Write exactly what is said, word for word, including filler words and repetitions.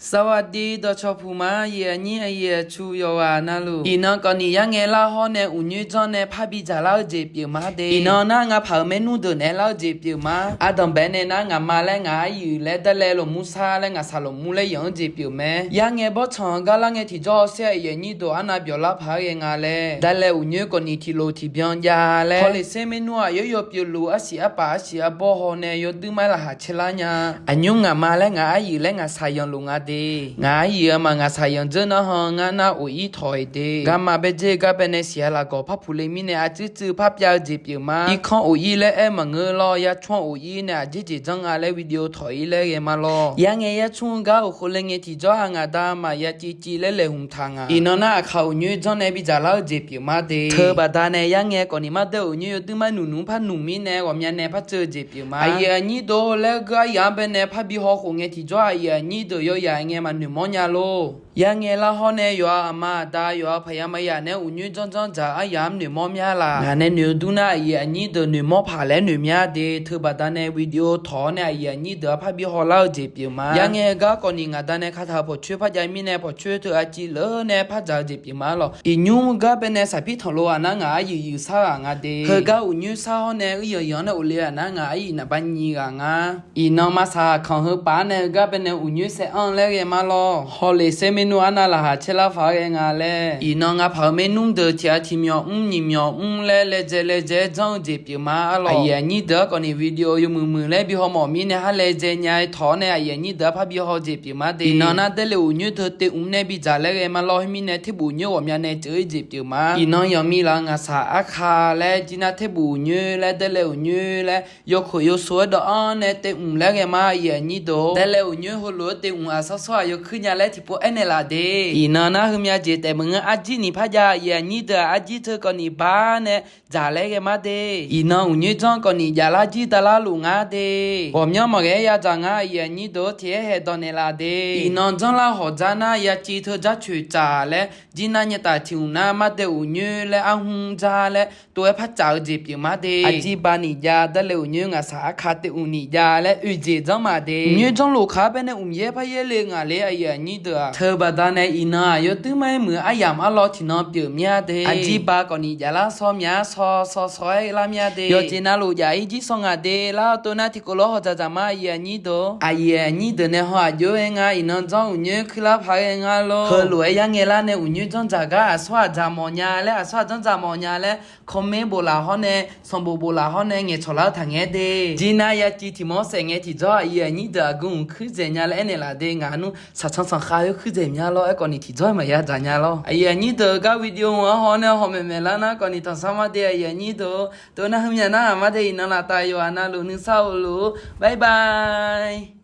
สวัสดี dawqcawq puq ma, aqyuif aqnyir aqyuif aqtsu yawqghaq navluf. Iqnan kawvni yarngae lar hawr nae uqnyoer janr nae parbi dzaqlar-eu jeq pyeuf ma de. Iqnan nar ngaq paq-euq maernmr deuq naeq-aer lar-eu jeq pyeuf ma. Ardanqbae nae nar ngaqma laer ngaq aryuif laer darlae lawqmur sar laer ngaqshaq lawqmur laer yanq-eu jeq pyeuf mae. Yarngae bawrtsanq-anr gar larngae tiqjawr hawsher aqyuif aqnyir deuq arnav byawq lar paq-aer ghae nga laer. Darlae uqnyoer kawvni tiqlof tiqbyan jav laer hawleqser maernmr-aq yawr yawpyeuf luf arsiq arpaf arsiq arbawr haw nae yawduir mar laqkhaq caerlar nya. Aqnymr ngaqma laer ngaq aryuif laer ngaqshaq yanq luf nga de. Ngaq aryuif-aq maf ngaqshaq yanq dzeur narhan ngar nar of ir tawq-iq de. Garma baedzer gar baenae siq-a lafgawq par puq le mirnae arcuir cuir par pyav-eu jeq pyeuf ma. Irkanr of ir laer aer maqngeur lawr, yarcmr of ir nae aqjeq jeq janr nga laer video tawq ir laer ghae ma lawr. Yarngae yarcmr-eu gar of khov le ngae tiqjawr-aq ngaq da maf ya civ civ laer laeqhmq taq nga. Iqnan nar aqkaq uqnyoer janr nae bi dzaqlar-eu jeq pyeuf ma de. Teubaqda nae yarngae kawvni mar deuq uqnyoer yawduir mar nuqnuq par nuq mirnae ghawqmya nae par tseuv-eu jeq pyeuf ma. Aqyuif aqnyir deuq laer geur aryamq-anr baenae parbi haw khof ngae tiqjawr-aq aqyuif aqnyir deuq yawyaq ngae maqnoeq mawr nya lor. Yarngae lar hawr nae yawqha aqma aqda yawqha paqya maqyaq nae uqnyoer janr janr dzaq aryamq-anr noeq mawr mya laf. Ngaq nae noeq-eu dur nar aqyuif aqnyir deuq noeq mawr paq laer noeq mya de. Teubaqda nae video tawq-awr nae aqyuif aqnyir deuq-anr parbi hawlar-eu jeq pyeuf ma. Yarngae-eu gar kawvni ngaq da nae kataq-euq pawqcoer par jav mirnae pawqcoer teu arciv leur nae par dzaq-eu jeq pyeuf ma lawr. Iqnymr gar baenae saqpir tanqlov-aq nar ngaq aryuif yuif sar ghaq nga de. Heugar uqnyoer sar hawr nae uir yanq yanq-anr nae of le-aq nar ngaq aryuif naqba nyiq ghaq nga. Iqnan maqsaq kanq heu paf-aer nae heugar baenae uqnyoer saev-anr laer ghae ma lawr. Hawleqser maernmr arnav laqkhaq caerlar paq-aer ghae nga laer. Iqnan ngaq paq-euq maernmr deuq tiq ghaq tiq myawq mr nyiq myawq mr laer laejae laejae-aer janr-eu jeq pyeuf ma ar lawr. Aqyuif aqnyir deuq-anr kawvni video yawmuiq muiq laer bi haw mawf mirnae har laejae nya-aer tawq-awr nae aqyuif aqnyir deuq-anr parbi haw jeq pyeuf ma de. Iqnan nar daerle uqnyoer teu te mr nae bi dzaq laer ghae ma lawr. Khoermirnae terbof uqnyoer ghawqmya nae ceuv-ir jeq pyeuf ma. Iqnan yanqmiq laf-eu ngaqshaq arka laer jir nar terbof uqnyoer laer daerle uqnyoer laer yawkhoeq yawso-aer dawv-anr nae te mq laer ghae ma aqyuif aqnyir deuq. Daerle uqnyoer heulof-aer te mq aqsawr sawr-aq yawkuir nya laer tiqpov aernaeq laf de. Iqnan nar heumya jeq taef maqngeur arjir nyiq par jav aqyuif aqnyir deuq-aq arjir teu kawvni bar nae dzaq laer ghae ma de. Iqnan uqnyoer janr kawvni javlar jir davlar luf ngar de. Ghawqmyanr maqghae-aer yadzaq ngar aqyuif aqnyir deuq tiq aer haeq dawq naeq laf de. Iqnan janrlar hawq dzar nar ya civ teu dzar coeq tsaq laer jir nar nyataf tiq mq nar mardae uqnyoer laer arhmr dzar laer tov-aer par tsaf-eu jeq pyeuf ma de. Aqjir ba nyiq jav daerle uqnyoer ngaqshaq arka te mq nyiq jav laer oeq jeq janr ma de. Uqnyoer janrluf kaq-anr baenae mq yaer par yaer le ngaq le aqyuif aqnyir deuq-aq. Teubaqda nae iqnan-aq yawduir mar-aer muiq-eu aryamq arlawr tiqnan pyeuf mya de. Aqjir ba kawvni javlar sawr mya sawr sawr sawr-aer lar mya de. Yawqjeq navluf jaf-ir jir sawr ngaq de lar-awr tov nar tiqkawv lof-aer hawdzaq dzaq ma aqyuif aqnyir deuq. Aqyuif aqnyir deuq nae haw aqjox-aer nga iqnan janr uqnyoer kuirlar paq-aer ghae nga lor. Heulof-aer yarngae lar nae uqnyoer janr dzaq gar aqsawr aqdzaq mawf nya laer aqsawr aqdzanr dzaq mawf nya laer comment bof laf hawr nae sanqbof bof laf hawr nae ngaeqcawq lar-eu taqngaeq de. Jir nar ya civ tiq mawr saef ngae tiqjawr aqyuif aqnyir deuq aqgeu mq kuir dzaeq nya laer aernaeq laf de. Ngaq nmr saqcan sanqkhav khoer kuir dzaeq mya lor. Aerkhawf ni tiqjawr-aer maqya dzaq nya lor. Aqyuif aqnyir deuq gar video-anr haw nae haw maeqmaeq lar nar khawf ni tanqsar mar de aqyuif aqnyir deuq. Tov nar heumya nar-aq mar de iqnan laf taf yawqghaq navluf nuisar-eu luf. Bye bye.